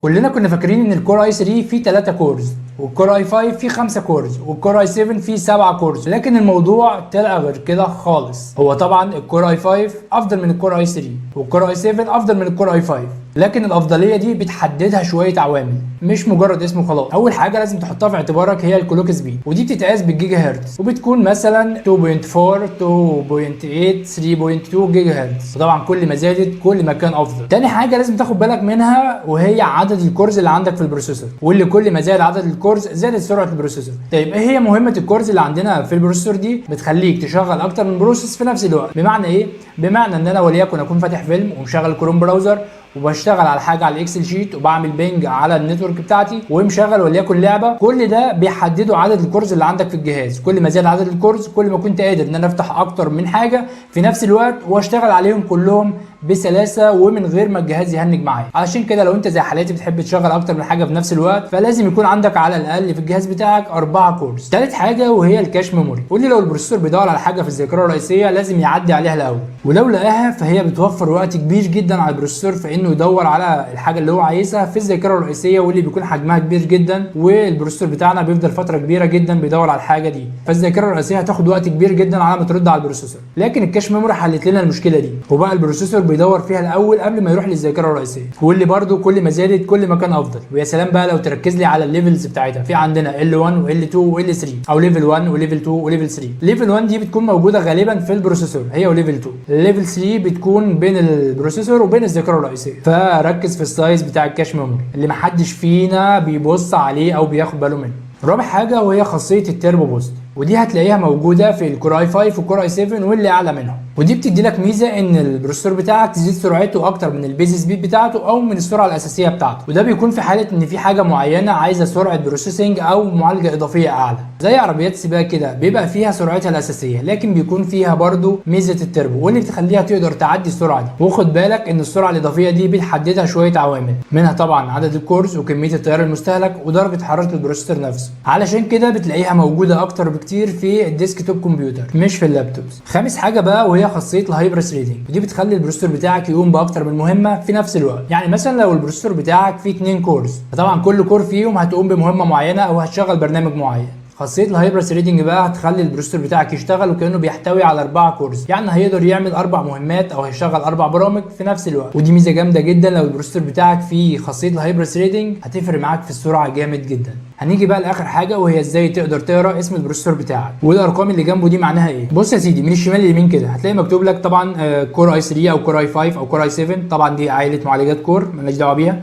كلنا كنا فاكرين ان ال Core i3 فيه 3 cores، وال Core i5 فيه 5 cores، وال Core i7 فيه 7 cores، لكن الموضوع طلع غير كده خالص. هو طبعا ال Core i5 افضل من ال Core i3، وال Core i7 افضل من ال Core i5، لكن الافضلية دي بتحددها شوية عوامل، مش مجرد اسمه خلاص. اول حاجة لازم تحطها في اعتبارك هي ال clock speed، ودي بتتقاس بالجيجا هرتز، وبتكون مثلا 2.4، 2.8، 3.2 جيجا هرتز، وطبعا كل ما زادت كل ما كان افضل. تاني حاجة لازم تاخد بالك منها وهي عدد ال cores اللي عندك في ال processor، واللي كل ما زاد عدد ال cores زادت سرعة ال processor. طيب، ايه هي مهمة ال cores اللي عندنا في ال processor دي؟ بتخليك تشغل اكتر من process في نفس الوقت. بمعنى ايه؟ بمعنى ان انا وليكن اكون فاتح فيلم ومشغل Chrome browser وبشتغل على حاجة على ال Excel sheet وبعمل ping على ال network بتاعتي ومشغل وليكن لعبه. كل ده بيحددوا عدد ال cores اللي عندك في الجهاز. كل ما زاد عدد ال cores كل ما كنت قادر ان انا افتح اكتر من حاجة في نفس الوقت واشتغل عليهم كلهم بسلاسة ومن غير ما الجهاز يهنج معايا. علشان كده لو انت زي حالاتي بتحب تشغل اكتر من حاجة في نفس الوقت، فلازم يكون عندك على الاقل في الجهاز بتاعك 4 cores. ثالث حاجة وهي ال cache memory، واللي لو ال processor بيدور على حاجة في الذاكرة الرئيسية لازم يعدي عليها الاول، ولو لقاها فهي بتوفر وقت كبير جدا على ال processor في انه يدور على الحاجة اللي هو عايزها في الذاكرة الرئيسيه، واللي بيكون حجمها كبير جدا، وال processor بتاعنا بيفضل فترة كبيرة جدا بيدور على الحاجة دي، فالذاكره الرئيسية هتاخد وقت كبير جدا على ما ترد على ال processor. لكن ال cache memory حلت لنا المشكلة دي، وبقى ال processor بيدور فيها الاول قبل ما يروح للذاكرة الرئيسيه، واللي برده كل ما زادت كل ما كان افضل. ويا سلام بقى لو تركز لي على ال levels بتاعتها، في عندنا L1 و L2 و L3، او level 1 و level 2 و level 3. level 1 دي بتكون موجودة غالبا في ال processor هي و level 2. level 3 بتكون بين ال processor وبين الذاكرة الرئيسيه. فركز في ال size بتاع ال cache memory اللي محدش فينا بيبص عليه او بياخد باله منه. رابع حاجة وهي خاصية ال turbo boost، ودي هتلاقيها موجودة في ال Core i5 وال Core i7 واللي اعلى منهم، ودي بتدي لك ميزة ان ال processor بتاعك تزيد سرعته اكتر من ال base speed بتاعته او من السرعة الاساسية بتاعته. وده بيكون في حاله ان في حاجة معينة عايزه سرعة processing او معالجة اضافية اعلى، زي عربيات سباق كده بيبقى فيها سرعتها الاساسيه، لكن بيكون فيها برضو ميزة التربو واللي بتخليها تقدر تعدي السرعة دي. وخد بالك ان السرعة الاضافية دي بتحددها شوية عوامل، منها طبعا عدد ال cores وكمية التيار المستهلك ودرجة حرارة ال processor نفسه. علشان كده بتلاقيها موجودة اكتر بكتير في ال desktop computer مش في ال laptops. خامس حاجة بقى وهي خاصية ال hyper threading، ودي بتخلي ال processor بتاعك يقوم باكتر من مهمة في نفس الوقت. يعني مثلا لو ال processor بتاعك فيه 2 cores، فطبعا كل core فيهم هتقوم بمهمة معينة او هتشغل برنامج معين. خاصية ال hyper threading بقى هتخلي ال processor بتاعك يشتغل وكانه بيحتوي على 4 cores، يعني هيقدر يعمل 4 مهمات او هيشغل 4 برامج في نفس الوقت. ودي ميزة جامدة جدا، لو ال processor بتاعك فيه خاصية ال hyper threading هتفرق معاك في السرعة جامد جدا. هنيجي بقى لاخر حاجة وهي ازاي تقدر تقرا اسم ال processor بتاعك والارقام اللي جنبه دي معناها ايه. بص يا سيدي، من الشمال لليمين كده هتلاقي مكتوب لك طبعا Core i3 او Core i5 او Core i7، طبعا دي عائلة معالجات Core مالناش دعوه بيها.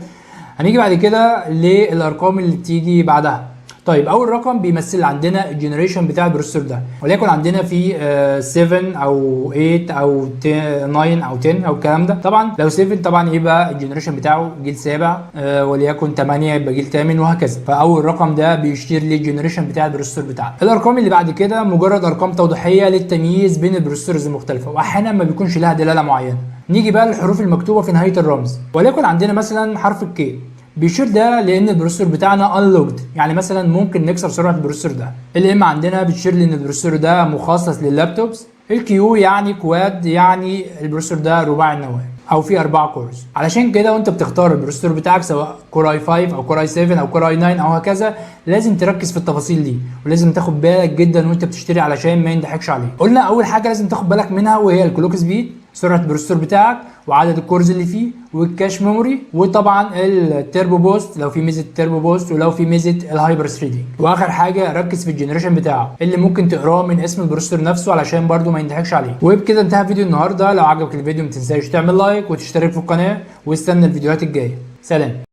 هنيجي بعد كده للارقام اللي بتيجي بعدها. طيب، اول رقم بيمثل عندنا ال generation بتاع ال processor ده، وليكن عندنا في 7 او 8 او 9 او 10 او الكلام ده. طبعا لو 7 طبعا يبقى ال generation بتاعه جيل سابع، وليكن 8 يبقى جيل ثامن، وهكذا. فاول رقم ده بيشير لل generation بتاع ال processor بتاعنا. الارقام اللي بعد كده مجرد ارقام توضيحيه للتمييز بين ال processors المختلفه، واحيانا ما بيكونش لها دلالة معينة. نيجي بقى للحروف المكتوبة في نهاية الرمز، وليكن عندنا مثلا حرف ال K، بيشير ده لان ال processor بتاعنا unlocked، يعني مثلا ممكن نكسر سرعة ال processor ده. ال M عندنا بتشير لان ال processor ده مخصص لل laptops. ال Q يعني quad، يعني ال processor ده رباعي النواة او في 4 cores. علشان كده وانت بتختار ال processor بتاعك سواء Core i5 او Core i7 او Core i9 او هكذا لازم تركز في التفاصيل دي، ولازم تاخد بالك جدا وانت بتشتري علشان ما ينضحكش عليك. قلنا اول حاجة لازم تاخد بالك منها وهي ال clock speed، سرعة ال processor بتاعك، وعدد ال cores اللي فيه، وال cache memory، وطبعا ال turbo boost لو في ميزة ال turbo boost ولو في ميزة ال hyper threading. واخر حاجة ركز في ال generation بتاعه اللي ممكن تقراه من اسم ال processor نفسه علشان برده ما ينضحكش عليه. وبكده انتهى فيديو النهارده. لو عجبك الفيديو ما تنساش تعمل like وتشترك في القناة واستنى الفيديوهات الجايه. سلام.